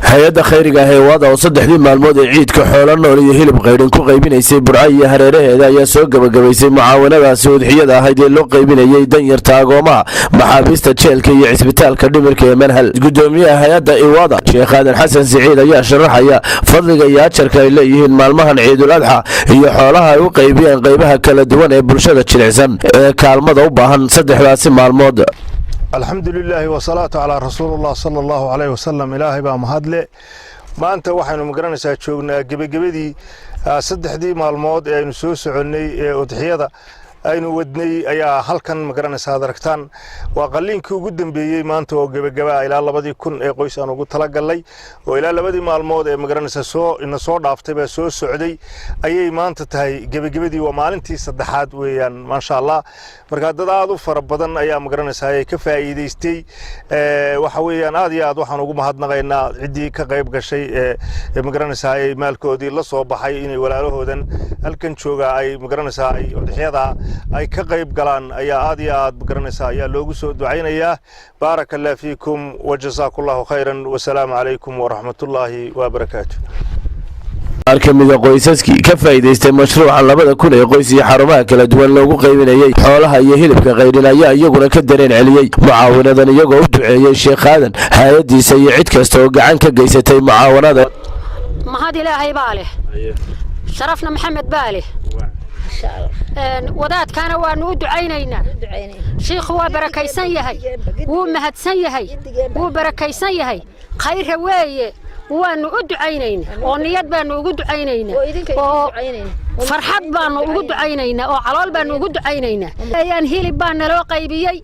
Hay-adda khayriga ah ee WADA oo 3dii maalmood ee ciidka xoolo nool iyo hilib qaydhin ku qaybinaysay Burco iyo hareeraheeda ayaa soo gebagabaysay mucaawanadaasi udxiyada ahayd ee loo qaybinayay danyarta, agoomaha, maxaabiista jeelka iyo cisbitaalka dhimirka ee Manhal. Gudoomiyaha hay-adda Iwada, Sheekh Aadan Xasan Siciid, ayaa sharaxaya fadliga iyo ajarka ay leeyihiin maalmahan Ciidul Adxa iyo xoolaha ay u qaybiyeen qaybaha kala duwan ee bulshada jilicsan ee kaalmada u baahan saddexdaasi maalmood. Alxamdu lilaahi wasalaatu calaa rasuulillah sala Allahu caleyh wasalam. Ilaahay baa mahadle. Maanta waxaynu magaranaysaa joognaa gebagabadii 3dii maalmood ee aynu soo soconnay ee udxiyada aynu wadnay ayaa halkan magaranaysaa ad aragtaan. Waa qalliinkii ugu dambeeyey maanta oo gebagaba. Ilaa 2000 ee qoys aan ugu talagallay oo ilaa 2dii maalmood ee magaranaysaa soo ina soo dhaaftay baa soo socday ayay maanta tahay gebagabadii. Waa maalintii saddexaad weeyaan, maasha Allah. Marka dad aad u fara badan ayaa magaranaysaa ay ka faa'iidaystay. Waxa weeyaan, aad iyo aad waxaan ugu mahadnaqaynaa ciddii ka qayb gashay ee magaranaysaa ay maalkoodii la soo baxay inay walaalahoodan halkan jooga ay magaranaysaa ay udxiyada ay ka qayb galaan ayaa aad iyo aad magaranaysaa ayaa loogu soo ducaynayaa. Baaraka Allah fiikum wa jasaaku Allahu khayran, wasalaamu calaykum waraxmatullaahi wabarakaatu. Qaar ka mida qoysaskii ka faa'iidaystay mashruuca 2000 ee qoys iyo xarumaha kala duwan loogu qaybinayey xoolaha iyo hilibka qaydhin ayaa iyaguna ka dareen celiyey mucaawinadan, iyagoo u duceeyey Sheekh Aadan, hay-addiisa iyo cid kasta oo gacan ka geysatay mucaawanada. Mahad Ilaahay baa leh, sharafna Maxamed baa leh, wadaadkaana waanu u ducaynaynaa. Shiikhu waa barakaysan yahay, wuu mahadsan yahay, wuu barakaysan yahay, khayra weeye. Waanu u ducaynaynaa oo niyad baanu ugu ducaynaynaa oo farxad baanu ugu ducaynaynaa oo calool baanu ugu ducaynaynaa. Ayaan hilib baa naloo qaybiyey.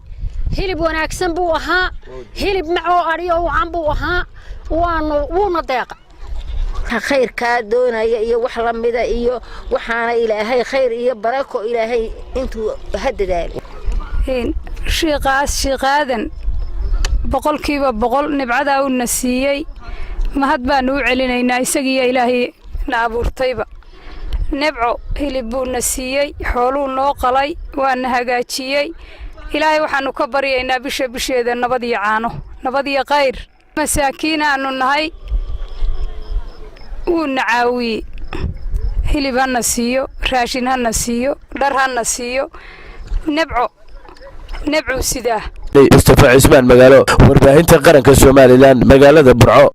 Hilib wanaagsan buu ahaa, hilib macoo adhiyo wacan buu ahaa. Waanu wuuna deeqa. Khayrkaa doonaya iyo wax lamida iyo waxaana Ilaahay khayr iyo barako Ilaahay intuu ha dadaalo. Shiiqaas, Shiiqaadan, 100% nibcadaa uuna siiyey mahad baanu u celinaynaa, isagiiyo Ilaahay na abuurtayba. Nebco hilib buuna siiyey, xooluu noo qalay, waana hagaajiyey. Ilaahay waxaannu ka baryaynaa bisha bisheeda nabad iyo caano, nabad iyo khayr. Masaakiin aanu nahay, wuuna caawiyey. Hilib hana siiyo, raashin hana siiyo, dhar hana siiyo. Nebco nebcuu sidaa. Mustafa Cismaan Magaalo, Warbaahinta Qaranka Somaliland, magaalada Burco.